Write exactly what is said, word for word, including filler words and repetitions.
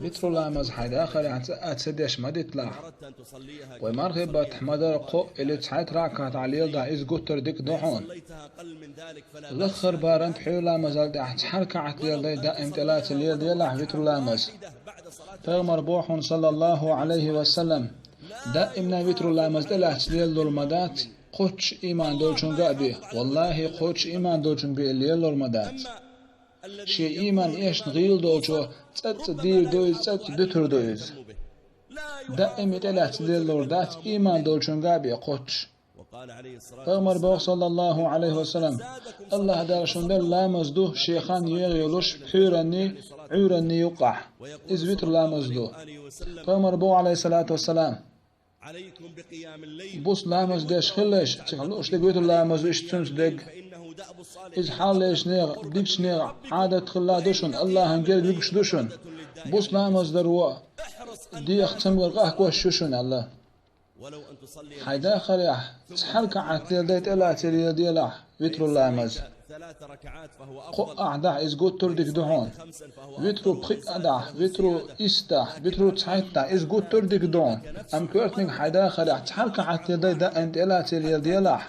Витру ламаз хьайна дахарехь цкъа а ца деш ма диталахь. Вай мархий баттахь ма-дарра кхоъ или цхьайтта ракаӀат леладахь, иза гуттар а дика ду хьуна. Лаххара барам пхьуьйра ламазал тӀаьхьа цхьа ракаӀат леладай даим тӀелаций леладелахь витру ламаз. Пайхамара боху хьуна, саллаллаху Ӏалайхи ва саллам: «Даимна витру ламаз тӀелаций лелалур ма дац, кхоччуш ийман долчуьнга а бен. Валлахи, кхоччуш ийман долчуьнга бен лелалур ма дац». Шен ийман эшна гӀийла долчо цкъа а дийр ду иза, цкъа а дуьтур ду иза. Даим и тӀелаций лелалур дац ийман долчуьнга а бен кхоччуш. Пайхамара боху, саллаллаху Ӏалайхи ва саллам: «АллахӀ Дала шуна делла ламаз ду, шен хан егӀа йолуш, пхьуьйранний, Ӏуьйранний юккъехь. Иза витру ламаз ду». Пайхамара боху, Ӏалайхиссалату вассалам: «Буса ламаз деш хилалаш, цига лууш дерг витру ламаз ду, иштта цуьнца дерг. Иза хьалхалерчу нехан, дикачу нехан Ӏадат хилла ду шуна, АллахӀан герга вуьгуш ду шуна. Буса ламаз даро деха цамгар къахкош ю шуна», – аьлла. Хьайн дахарехь цхьа ракаӀат леладай тӀелаций леладелахь витру ламаз. Кхоъ ахь дахь, иза гуттар а дика ду хьуна. Витру пхиъ а дахь, витру исс дахь, витру цхьайтта дахь, иза гуттар а дика ду хьуна. Амма коьртаниг хьайн дахарехь цхьа ракаӀат леладай даим тӀелаций леладелахь,